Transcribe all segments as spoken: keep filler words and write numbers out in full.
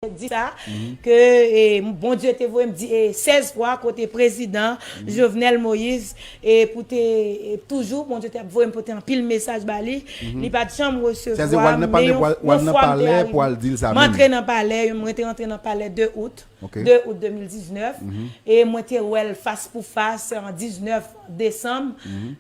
di sa, ke e, Bondye te voye m di, e, sèz fwa kote prezidan Jovenel Moïse, e pou te e, toujou, Bondye te ap voye m pote anpil mesaj ba li. Li pa t janm resevwa m, men yon fwa m te arive. M antre nan palè, mwen te rantre nan palè de out, de out de mil diznèf, e mwen te wè l fas pou fas an diznèf desanm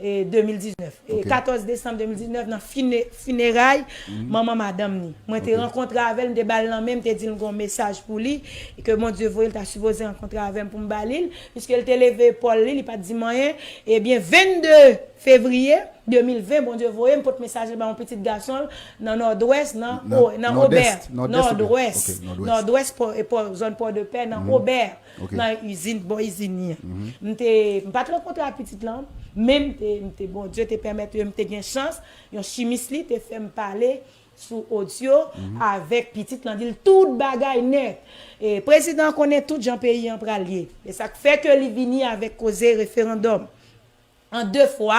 e de mil diznèf. E katòz desanm de mil diznèf, nan fine- fineray manman madanm ni. Mwen te rankontre avè l, m te ba l lanmen, m te di l m gen yon mesaj pou li, e ke Bondye voye l ta sipoze rankontre avè m pou m ba li l, piske l te leve epòl li, li pa t di m anyen. Ebyen, vennde fevriye de mil ven, Bondye voye m pot mesaj la ba yon pitit gason l nan Nòdwès, nan Obè, Nòdwès, Nòdwès, zòn Pòdepè, nan Obè, nan izin, bò izin li an. M te, m pa t rankontre ak pitit lan, men m te, m te, Bondye te pèmèt m te gen chans, yon chimis li te fè m pale sou odyo avèk pitit lan, di l tout bagay nèt. E prezidan an konnen tout jan peyi an pral ye. E sa k fè ke li vini avèk koze referandòm an de fwa,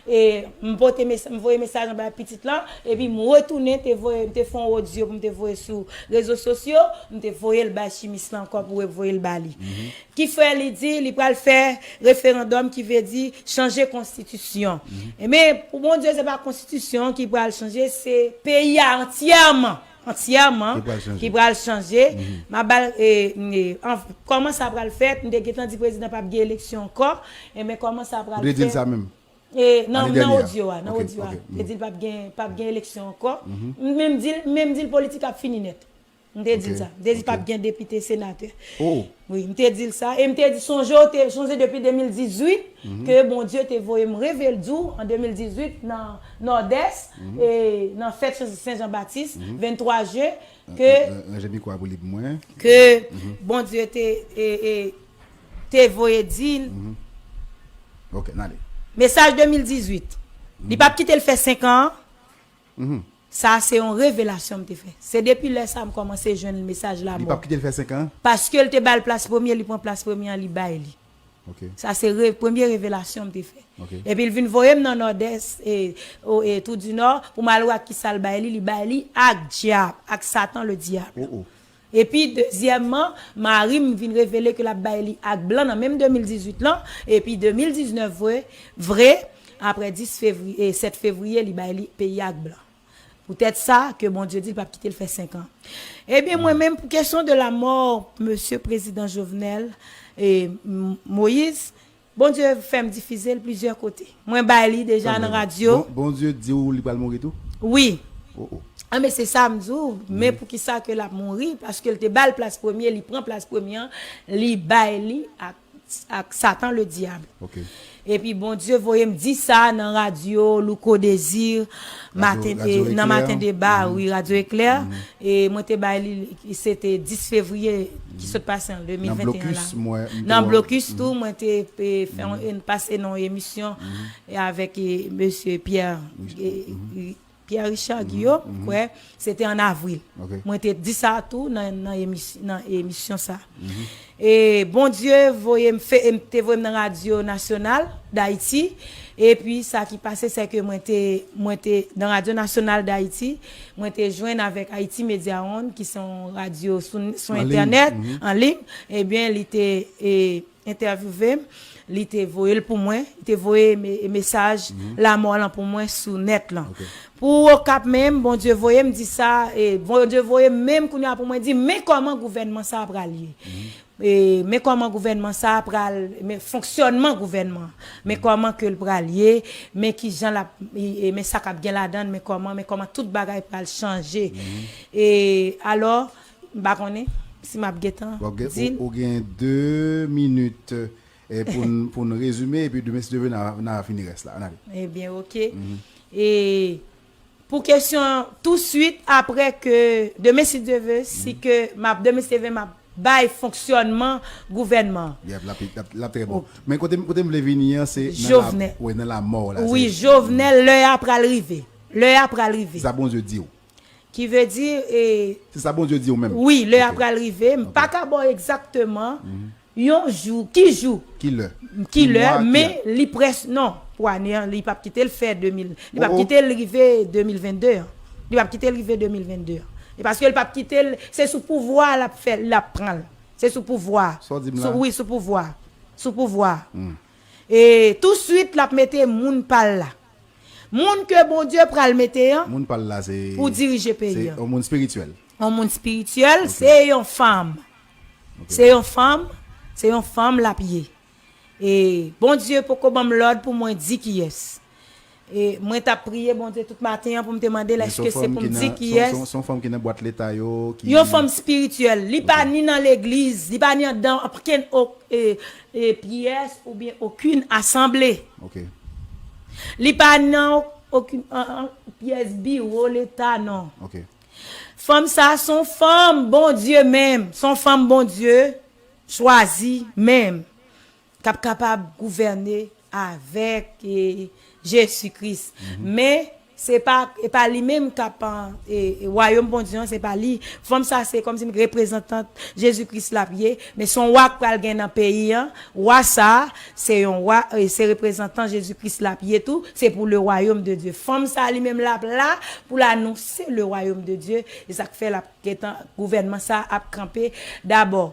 e m pote mes- m voye mesaj anba pitit lan, epi m retounen te voye, m te fè yon odyo pou m te voye sou rezo sosyo, m te voye l bay chimis lan ankò pou revoye l ba li. Ki fè li di li pral fè referandòm, ki vle di chanje konstitisyon. Ebyen, pou Bondye, se pa konstitisyon ki pral chanje, se peyi a antyèman, antyèman ki pral chanje. M ap ba l, e, e, an- kòman sa pral fèt, m te gentan di prezidan p ap gen eleksyon ankò, ebyen, kòman sa pral fèt? Ou te di l sa menm? E, nan, nan odyo a, nan odyo a. M te di l p ap gen, p ap gen eleksyon ankò. M menm di l, m menm di l politik ap fini nèt. M te di l sa. M te di l p ap gen depite, senatè. Wi, m te di l sa. E m te di, sonje, w te, sonje depi de mil dizuit, ke Bondye te voye m revele di w an de mil dizuit nan Nòdès, e nan fèt Sen Jan Batis, venntwa jen, ke ranje mikwo a pou li pou mwen. Ke Bondye te, e, e, te voye di l. Ok, n ale. Mesaj de mil dizuit. Li p ap kite l fè senk an. Sa se yon revelasyon m te fè. Se depi lè sa m kòmanse jwenn mesaj lanmò. Li p ap kite l fè senk an? Paske l te ba l plas premye, li pran plas premye an, li bay li. Sa se re- premye revelasyon m te fè. Epi l vin voye m nan Nòdès, e, o, e, Twou di Nò, pou m al wè ak kisa l bay li, li bay li ak dyab, ak Satan le diable. Epi, dezyèmman, mari m vin revele ke l ap bay li ak blan nan menm de mil dizuit lan, epi de mil diznèf vre, vre, apre dis fevriye, e, sèt fevriye, li bay li peyi ak blan. Poutèt sa, ke Bondye di l p ap kite l fè senk an. Ebyen, mwen menm, pou kesyon de lamò mesye prezidan Jovenel, e, M- Moïse, Bondye fè m difize l plizyè kote. Mwen bay li deja nan radyo. Bon, Bondye di w li pral mouri tou? Wi. Oh, oh. A, men se sa m di w. Men poukisa ke l ap mouri? Paske l te ba l plas premye, li pran plas premye an, li bay li ak, ak Satan le diable. Epi Bondye voye m di sa nan radyo Louko Désir, maten, nan Maten Deba, wi, Radyo Eklè. E mwen te bay li, se te dis fevriye ki sot pase an de mil venteyen la. Nan blokis tou, mwen te, e, fè yon, pase nan yon emisyon, e, avèk, e, mesye Pierre, e, e, Pierre Richard Guillaume, m kwè, se te an avril. Mwen te di sa tou nan, nan emis- nan emisyon sa. E Bondye voye m fè, e m te voye m nan Radyo Nasyonal d Ayiti. Epi sa ki pase, se ke mwen te, mwen te nan Radyo Nasyonal d Ayiti, mwen te jwenn avèk Haïti Media One, ki se yon radyo sou, sou entènèt, an liy. Ebyen, li te, e, entèvyouve m, li te voye l pou mwen, li te voye me- mesaj lamò lan pou mwen sou nèt lan. Pou Okap menm, Bondye voye m di sa, e Bondye voye m menm kounye a pou mwen di, men kòman gouvènman sa a pral ye. E, men kòman gouvènman sa a pral, men fonksyònman gouvènman, men kòman ke l pral ye, men kijan l ap, e, e, men sa k ap gen ladan l, men kòman, men kòman tout bagay pral chanje. E, alò, m pa konnen si m ap gentan di l. Ou gen de minit, e, pou n, pou n rezime, epi demen, si Dye vle, n a, n a fini rès la. Ann ale. Ebyen, oke. E, Pou kesyon an, touswit apre ke, demen si Dye ve, si ke m ap, demen si Dye ve, m ap bay fonksyònman gouvènman. Yep, l ap, l ap, l ap trè bon. Men kote, kote m vle vini an, se nan la, wi, nan lamò la. Wi, Jovenel, lè a pral rive. Lè a pral rive. Se sa Bondye di w. Ki vle di, e, se sa Bondye di w menm. Wi, lè a pral rive. M pa ka ba w egzakteman yon jou, ki jou, ki lè, ki lè, men li près, non, pou ane an, li p ap kite l fè de mil, li p ap kite l rive de mil vennde an. Li p ap kite l rive de mil vennde an. E paske l p ap kite l, se sou pouvwa l ap fè, l ap pran l. Se sou pouvwa. Sa w di m la? Sou, wi, sou pouvwa. Sou pouvwa. Hmm. E touswit, l ap mete moun pa l la. Moun ke Bondye pral mete an Moun pa l la, se pou dirije peyi se an. Yon moun espirityèl. Yon moun espirityèl, Ok. se yon fanm. Ok. Se yon fanm, se yon fanm l ap ye. E Bondye poko ban m lòd pou mwen di kiyès. E mwen t ap priye Bondye tout maten an pou m te mande l Men se èske yon se fanm pou m ki di nan, se yon, kiyès. se yon, se yon fanm ki nan bwat leta yo, ki Yon fanm espirityèl. Li pa Ok. ni nan legliz, li pa ni andan okenn o- e, e, pyès oubyen okenn asanble. Ok. Li pa nan okenn an- an- pyès biwo leta, non. Ok. Fanm sa a se yon fanm Bondye menm. Se yon fanm Bondye chwazi menm. K ap kapab gouvène avèk e, Jezi Kris. Men, se pa, e pa li menm k ap, e, e, wayòm Bondye an, se pa li. Fanm sa, se kòmsi reprezantant Jezi Kris l ap ye, men se yon wa k pral gen nan peyi an. Wa sa, se yon wa, e, se reprezantan Jezi Kris l ap ye tou. Se pou le royaume de Dieu. Fanm sa, li menm, l ap la pou l anonse le royaume de Dieu. E sa k fè l ap gentan, gouvènman sa ap kanpe dabò.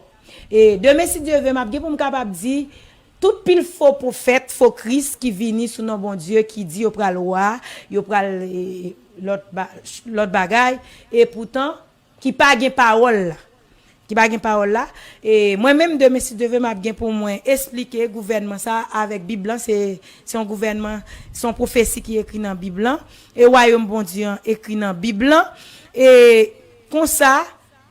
E demen, si Dye ve, m ap gen pou m kapab di, tout pil fo pwofèt, fo Kris ki vini sou non Bondye, ki di yo pral wa, yo pral, e, lòt ba- lòt bagay, e poutan, ki pa gen pawòl la. Ki pa gen pawòl la. E mwen menm, demen, si Dye ve, m ap gen pou mwen esplike gouvènman sa avèk Bib lan. Se, se yon gouvènman, se yon pwofesi ki ekri nan Bib lan. E wayòm Bondye an ekri nan Bib lan. E konsa,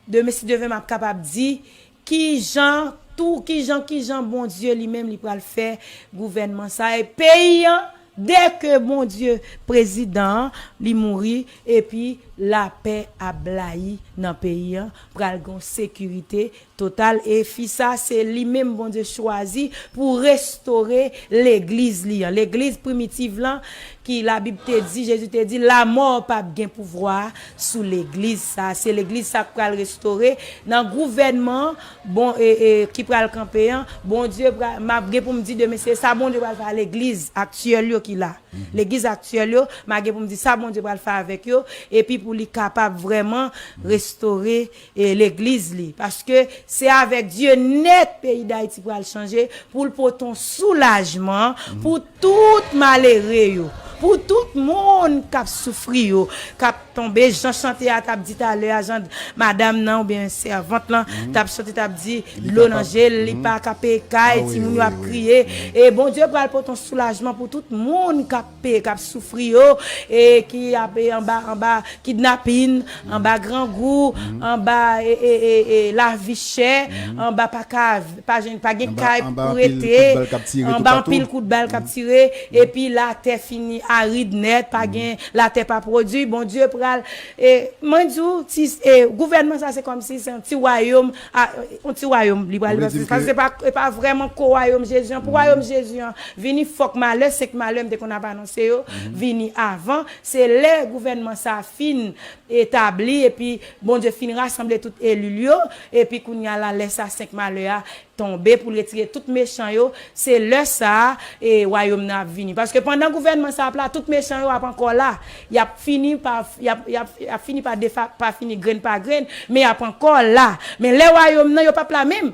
demen, si Dye ve, m ap kapab di kijan tou, kijan, kijan Bondye li menm li pral fè gouvènman sa e peyi an, dèke Bondye, prezidan an, li mouri, epi lapè ap blayi nan peyi an, pral gen sekirite total. E fi sa, se li menm Bondye chwazi pou restore legliz li an. Legliz primitiv lan, ki Labib te di, Jezi te di, lamò p ap gen pouvwa sou legliz sa. Se legliz sa k pral restore nan gouvènman, bon, e, e, ki pral kanpe an. Bondye pral, m ap gen pou m di demen, se sa Bondye pral fè a legliz aktyèl yo ki la. Legliz aktyèl yo, m ap gen pou m di sa Bondye pral fè avèk yo, epi pou li kapab vrèman restore, e, legliz li. Paske se avèk Dye nèt peyi Dayiti pral chanje, pou l pote yon soulajman pou tout malere yo, pou tout moun k ap soufri yo, k ap tonbe, jan chante a t ap di talè a, jan madanm nan oubyen sèvant lan t ap chante, t ap di, dlo nan je l, li pa ka peye kay, timoun yo ap kriye. E Bondye pral pote yon soulajman pou tout moun k ap peye, k ap soufri yo, e ki ap, e, anba, anba kidnapin, anba grangou, anba, e, e, e, e, lavi chè, anba pa ka, pa jwenn, pa gen kay pou rete, anba anpil kout bal k ap tire, epi latè fini arid nèt, pa gen, latè pa pwodui. Bondye pral, e, mwen di w, ti, e, gouvènman sa se kòmsi se yon ti wayòm, a, yon ti wayòm li pral, paske se pa, e pa vrèman ko wayòm Jezi an. Pou wayòm Jezi an vini, fòk malè, senk malè m te konn ap anonse yo, vini avan. Se lè gouvènman sa fin etabli, epi Bondye fin rasanble tout eli l yo, epi kounye a la, lè sa senk malè a tonbe pou l retire tout mechan yo, se lè sa a, e, wayòm nan ap vini. Paske pandan gouvènman sa ap la, tout mechan yo ap ankò la. Y ap fini pa, y ap, y ap, y ap fini pa defa, pa fini grenn pa grenn, men y ap ankò la. Men lè wayòm nan, yo p ap la menm.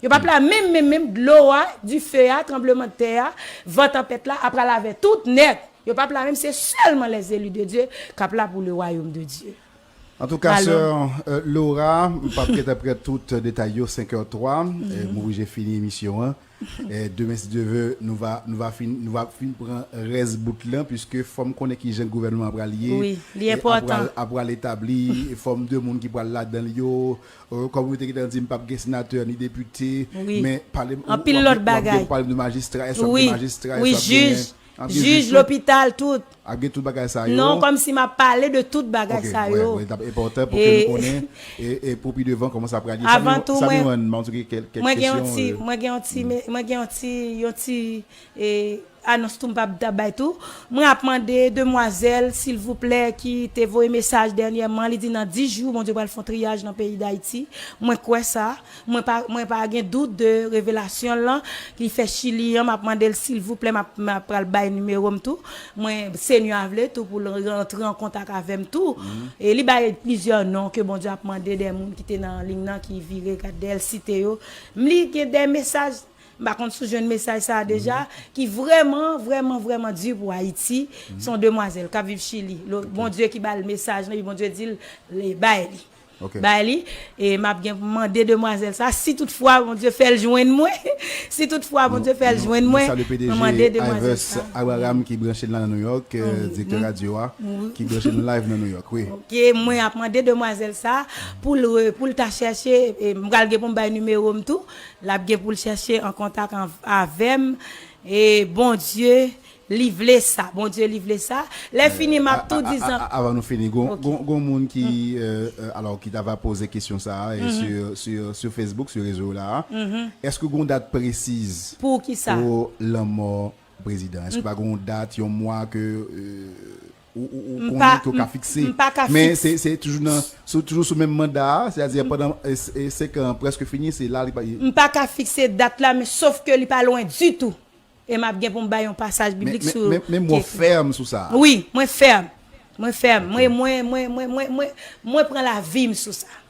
Yo p ap la menm, menm, menm. Dlo a, dife a, tranblemanntè a, van tanpèt la ap pral avè tout nèt. Yo p ap la menm, se sèlman les élus de Dieu k ap la pou le royaume de Dieu. Antouka, sè, euh, Laura, m p ap gentan pran tout detay yo, senk è twa, euh, m oblije fini emisyon an. Euh, demen, si Dye ve, nou va, nou va fin, nou va fin pran rès bout lan, piske fò m konnen kijan gouvènman an pral ye. Wi, li enpòtan. Ap pral, ap pral etabli, fòm de moun ki pral ladan l yo. Euh, kòm ou te gentan di, m p ap gen senatè ni depite, men pale m, w ap gen, w ap gen pou pale m de majistra, èske w ap gen majistra, èske w ap gen, w ap gen jij, jij, lopital, tout. Ap gen tout bagay sa yo. Non, kòmsi m ap pale de tout bagay sa yo. Ok, wi, wi, l t ap enpòtan pou ke nou konnen, e, e pou pi devan, kòman sa pral ye. Avan tou, mwen, mwen gen yon ti, mwen gen yon ti, mwen gen yon ti, yon ti, e, Anons tou m p ap ta bay tou. Mwen ap mande demwazèl, silvouplè, ki te voye mesaj dènyèman, li di nan dis jou, Bondye pral fè yon triyaj nan peyi Dayiti. Mwen kwè sa. Mwen pa, mwen pa gen dout de revelasyon l lan, li fè Chili an. M ap mande l, silvouplè, m ap, m ap pral bay nimewo m tou. Mwen, Senyè a vle tou pou l rantre an kontak avè m tou. E li bay plizyè non ke Bondye ap mande de moun ki te nan liy nan, ki vire gad dèyè l site yo. M li gen de mesaj, m pa konn si w jwenn mesaj sa a deja, ki vrèman, vrèman, vrèman di pou Ayiti. Se yon demwazèl k ap viv Chili. Lo-, Bondye ki ba l mesaj lan, epi Bondye di l, li bay li. Bay li, e m ap gen pou mande demwazèl sa, si toutfwa Bondye fè l jwenn mwen, si toutfwa Bondye fè l jwenn mwen, mwen mande demwazèl sa. Abraham ki branche n la nan New York, euh, direktè radyo a, ki branche n live nan New York, wi. Ok, mwen ap mande demwazèl sa pou l re-, pou l ta chèche, e m pral gen pou m bay nimewo m tou, l ap gen pou l chèche an kontak an-, avè m, e Bondye, li vle sa, Bondye, li vle sa. Lè fini, m ap tou di zan. Avan nou fini, gon, gon, gon moun ki, euh, euh, alò, ki ta va poze kesyon sa a, e sur, sur, sur Facebook, sur rezo la a. Èske gon dat presiz pou lanmò prezidan? Èske pa gon dat, yon mwa ke, euh, ou, ou, ou konnen ke w ka fikse? Men se, se toujou nan, sou, toujou sou menm manda a, sètadi pandan, e, e, senk an prèske fini, se la li pa. M pa ka fikse dat la, men sof ke li pa lwen ditou. E m ap gen pou m bay yon pasaj biblik sou. Men, men, men, men mwen fèm sou sa. Wi, mwen fèm. Mwen fèm. Mwen, mwen, mwen, mwen, mwen, mwen, mwen pran lavi m sou sa.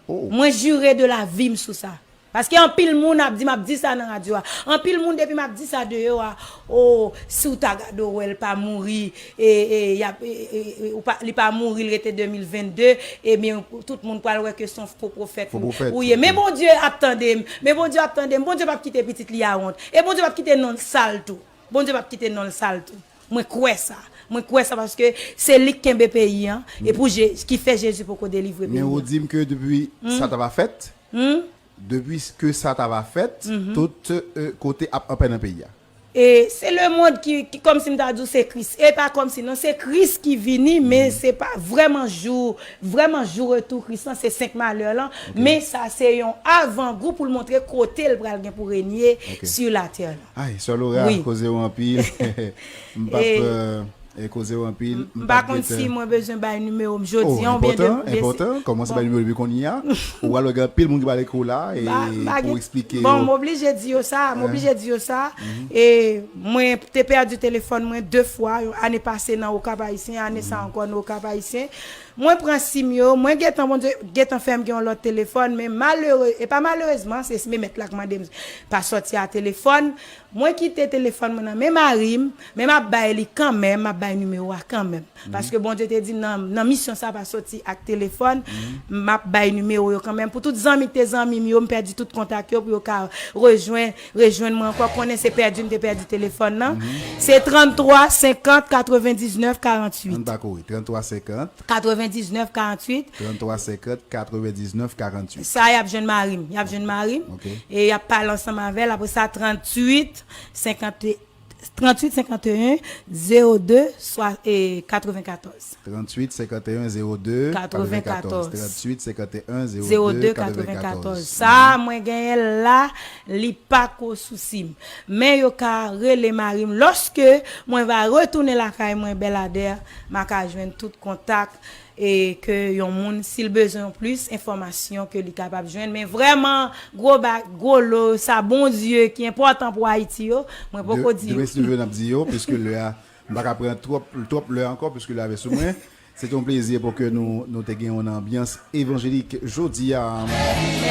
Mwen jire de lavi m sou sa. Paske anpil moun ap di, m ap di sa nan radyo a. Anpil moun depi m ap di sa deyò a, o, si w ta gade w wè l pa mouri, e, e, y ap, e, e, e, ou pa, li pa mouri, l rete de mil vennde, ebyen, tout moun pral wè ke se yon fo pwofèt ou ye. Men Bondye ap tande m. Men Bondye ap tande m. Bondye p ap kite pitit li a wont. E Bondye p ap kite non l sal tou. Bondye p ap kite non l sal tou. Mwen kwè sa. Mwen kwè sa paske se li k kenbe peyi an. E pou Je-, ki fè Jezi poko delivre peyi an. Men ou di m ke depi sa ta va fèt, depi ke sa ta va fèt, tout, euh, kote ap anpè nan peyi a. E se lemonn ki, ki kòmsi m ta di w se Kris. E pa kòmsi non, se Kris ki vini, men se pa vrèman jou, vrèman jou retou Kris lan, se senk malè lan. Men sa se yon avangou pou l montre kote l pral gen pou renye sur la terre lan. Ay, sè Laura, koze w anpil. M p ap, euh, e koze w anpil. M pa konn si mwen bezwen bay nimewo m jodi an oubyen de. Enpòtan, enpòtan. Kòmanse bay nimewo depi kounye a. Ou pral wè gen anpil moun ki pral ekri w la e pou eksplike yo. Bon, m oblije di yo sa, m oblije di yo sa. E mwen te pèdi telefòn mwen de fwa, ane pase nan Okap Ayisyen, ane sa ankò nan Okap Ayisyen. Mwen pran sim yo, mwen gentan, Bondye gentan fè m gen yon lòt telefòn, men malere, e pa malerezman, se, se mèt la k mande m pa sòti a telefòn. Mwen kite telefòn mwen nan men mari m, men m ap bay li kanmenm, m ap bay nimewo a kanmenm. Paske Bondye te di nan, nan misyon sa pa soti ak telefòn, m ap bay nimewo yo kanmenm. Pou tout zanmi ki te zanmi m yo, m pèdi tout kontak yo pou yo ka rejwenn, rejwenn mwen ankò. Konnen se pèdi m te pèdi telefòn nan. Se tranntwa senkant katrevendiznèf karanntuit. Ann pa kouri, tranntwa senkant. Katrevendiznèf karanntuit. Tranntwa senkant katrevendiznèf karanntuit. Sa y ap jwenn mari m, y ap jwenn mari m. E y ap pale ansanm avè l. Apre sa, tranntuit senkant, tranntuit senkanteyen zewo de swa, e, katrevenkatòz. Tranntuit senkanteyen zewo de katrevenkatòz. Tranntuit senkanteyen zewo de katrevenkatòz. Sa, mwen genyen l la, li pa ko sousi m. Men yo ka rele mari m. Lòske mwen va retounen lakay mwen, Bèladè, m a ka jwenn tout kontak e ke yon moun, si l bezwen yon plis enfòmasyon, ke li kapab jwenn. Men vrèman, gwo ba-, gwo lo, sa Bondye ki enpòtan pou Ayiti yo, mwen poko di yo. Demen si Dye vle n ap di yo, piske lè a, m pa ka pran twòp, twòp lè ankò, piske lè a vè sou mwen. Se te yon plezi pou ke nou, nou te gen yon anbyans evanjelik jodi a.